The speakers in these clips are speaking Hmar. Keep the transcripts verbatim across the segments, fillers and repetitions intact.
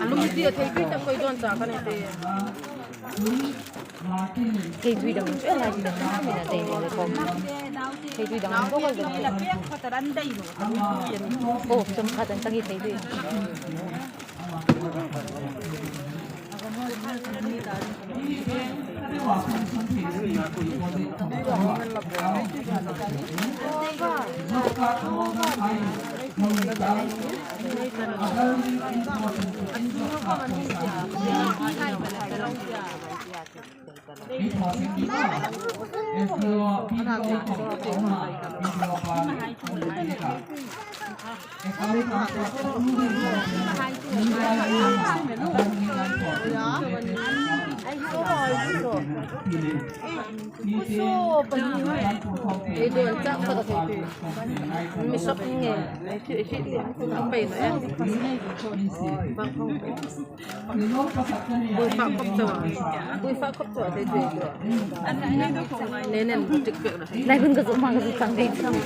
A lum ti a thei ti tak koi don cha ka ne te. Thei tui dang chu la ti dang mi na dei le ko. Thei tui dang ko ko dang. Ko chom kha tan tangi thei tui. Ei don chak ka thei tu. Mi sok nge. Ei khi khi le. Ang pai na. Bui fa khop chaw. Bui fa khop chaw te te. Nen nen tik pek na. Lai bun ka zo ma ka zo chang dei chang.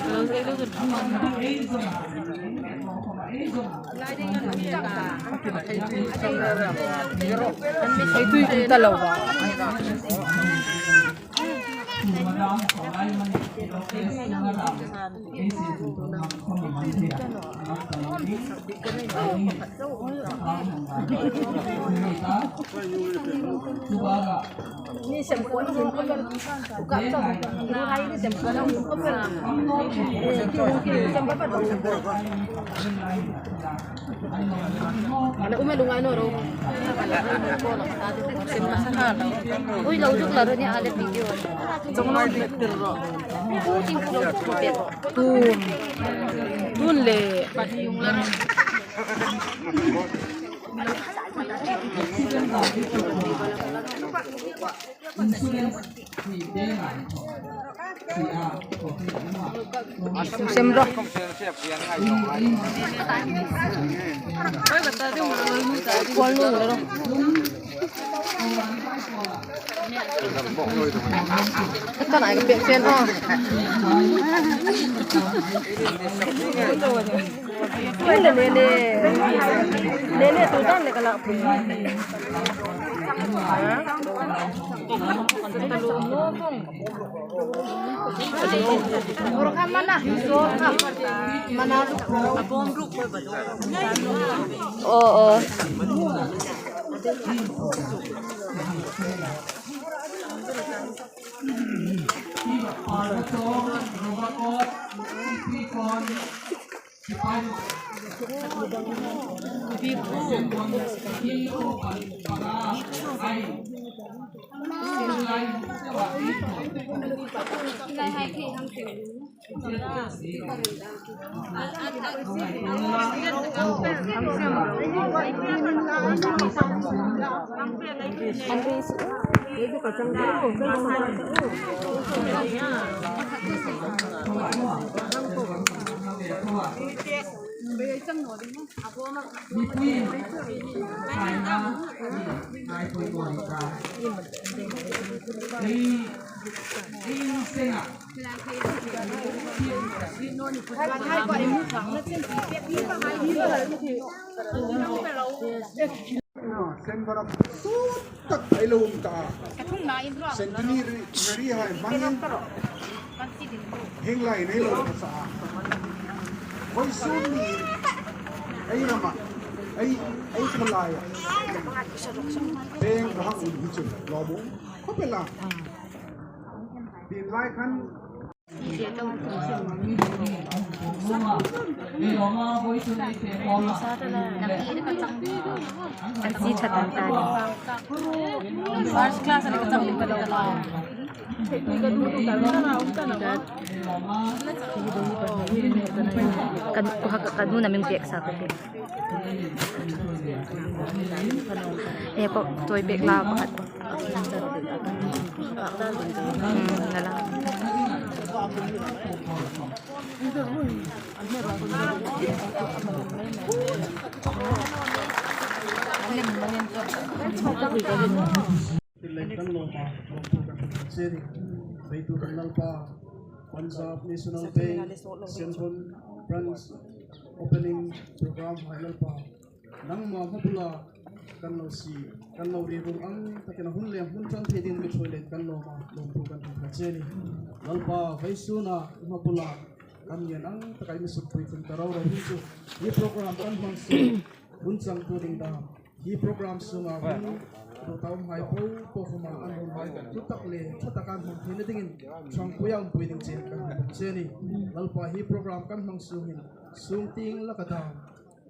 Ei tui kum ta lo ba. Ui, lo zuk la ro ni a le video. Chong lo ni tir ro. Tun. Tun le. Sem ro. Kual nu ro. Ka nai ka pek chen o. Nene, nene, nene, tu dan le ka la pui. Oh, oh. Centenary hai hmangin hieng lai nei lo ka sa a. Vawisun ni ei rama, ei, ei khawlaia peng ka hang un hi chu lawmum khawp el a. Tin lai khan An si ṭha tak ta ni. First class ani ka chang ni ka lo la. Kan, ka, ka nuna min pek sa ko ke. E ko, toy bag la pakhat. Hmm, la la. Thil leng kan lawm a, lawmthu kan hril che a nih. Beitu kan Lalpa, Punjab National Bank, Sengkhon Branch Opening Program hai Lalpa, nangma hma bula kan lo sie, kan lo ri rum ang takin a hun lem hun ṭan thei dingin mi ṭhuoi leiin kan lawm a, lawmthu kan hril che a nih. Lalpa, vawisuna i hma bula kan ngen ang taka i mi sukpui tum ta ro ro hin chu hi program kan hmang sung hun changtu ding dam, hi program sunga hun ruotahai po po khawma an hun hai thu tak le ṭha tak an hmang theina dingin ṭhangpui a umpui ding chen kan hmu che a nih. Lalpa, hi program kan hmang sungin sung tieng laka dam,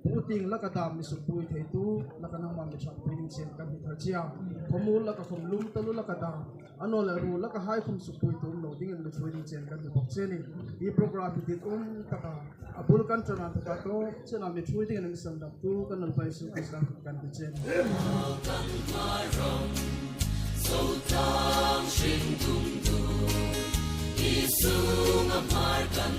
pu tieng laka dam mi sukpui theitu laka nangma mi ṭhangpui ding chen kan hni thar che a. Khawmuol laka khawm, lum taluo laka dam, a naw leh ruol laka hai khawm sukpuitu um lo dingin mi ṭhuoi ding chen kan hni bawk che a nih. Hi program hi dit um taka a bul kan ṭan an taka tawp chena mi ṭhuoi dingin mi sandamtu kan Lalpa Isu Krista kan hni che a nih. Kan hmar rawng, Zotlang hring dungdung, i sunga hmar kan